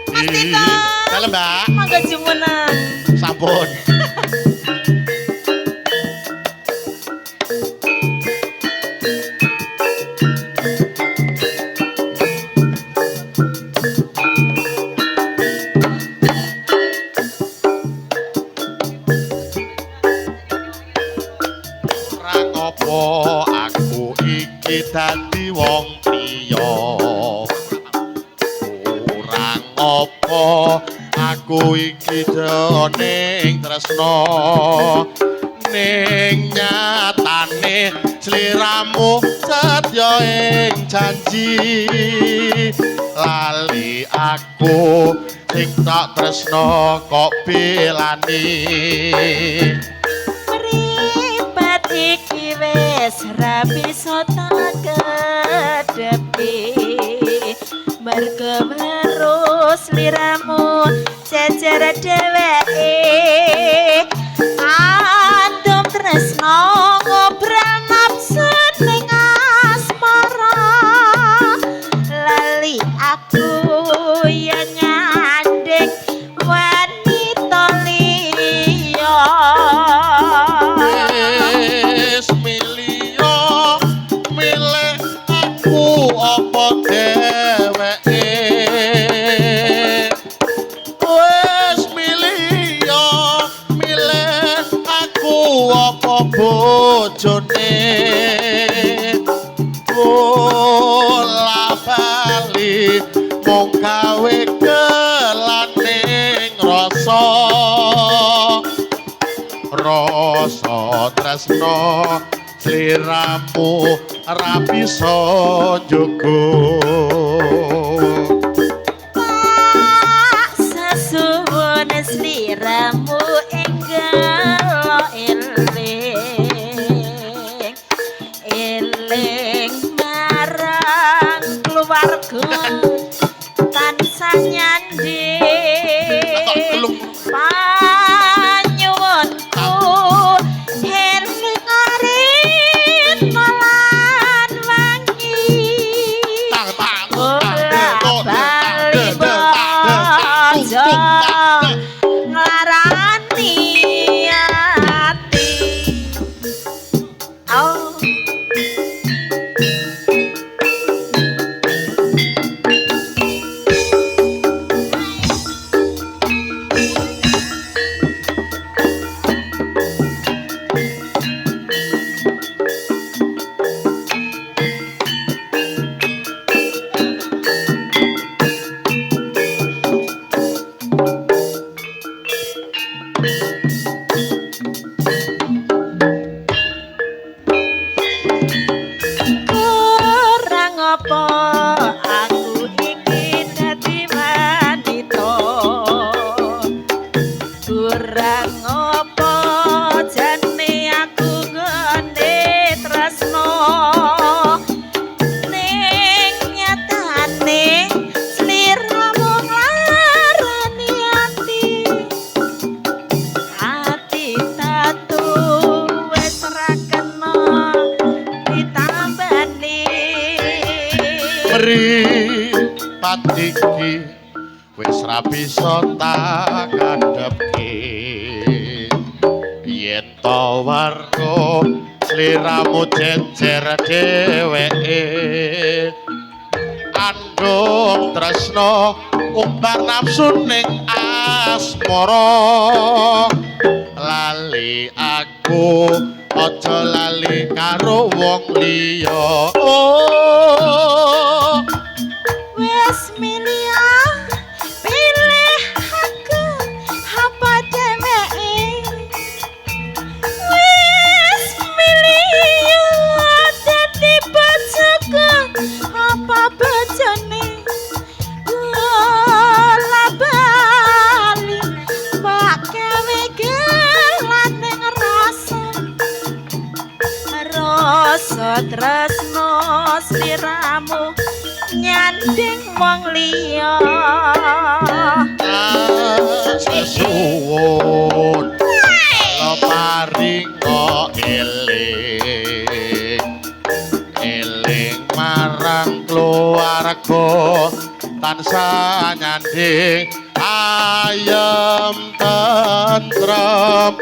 Mas Tito. Dalem, Mbak. Monggo jumeneng. Sampun. Ora ngopo aku iki dadi wong priya. Kurang apa aku iki ning tresna, ning nyatane sliramu setya ing janji. Lali aku sing tak tresna kok belani. Mripat iki wis ra bisa tak kedhepi, mergo weruh sliramu jejer dheweke. Andum tresna ngobrol nafsu ning asmara, lali aku yen nyanding wanita liya. Wis milio milih aku apa dheweke, wis milio milih aku apa bojone. Bola bali mung gawe gelaning rasa, rasa tresna sliramu ra bisa njogo. Pak sasuwun sliramu enggal eling, eling marang keluarga tansah nyanding. Panyuwunku eling arina lan wangi. Tang tang Ora bali bojo nglarani ati. Oh. Kurang apa aku iki dadi wanita, kurang apa jane aku nggone tresna, ning nyatane sliramu nglarani ati. Ati tatu wis ra kena ditambani. Mripat iki wis ra bisa tak kadhepke, yen to weruh sliramu jejer dheweke. Andung tresna umbar nafsu ning asmara, lali aku aja lali karo wong liya. Oh. Wis milih pilih aku apa dheweke, wis milih dadi bojoku apa bojone. Bola bali mbak gawe gelaning rasa, rasa tresna sliramu nyanding wong liya. Sesuwun paringa eling, eling marang Marang keluarga tansah nyanding ayem tentrem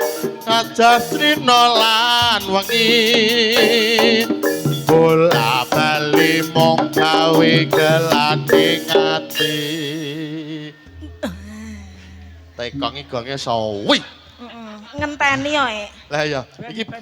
kajah trina lan wengi bola bali mung gawe gelaning ati. Tekongi gonge sawi. Ngenteni yo, Ek. Lah iya, iki.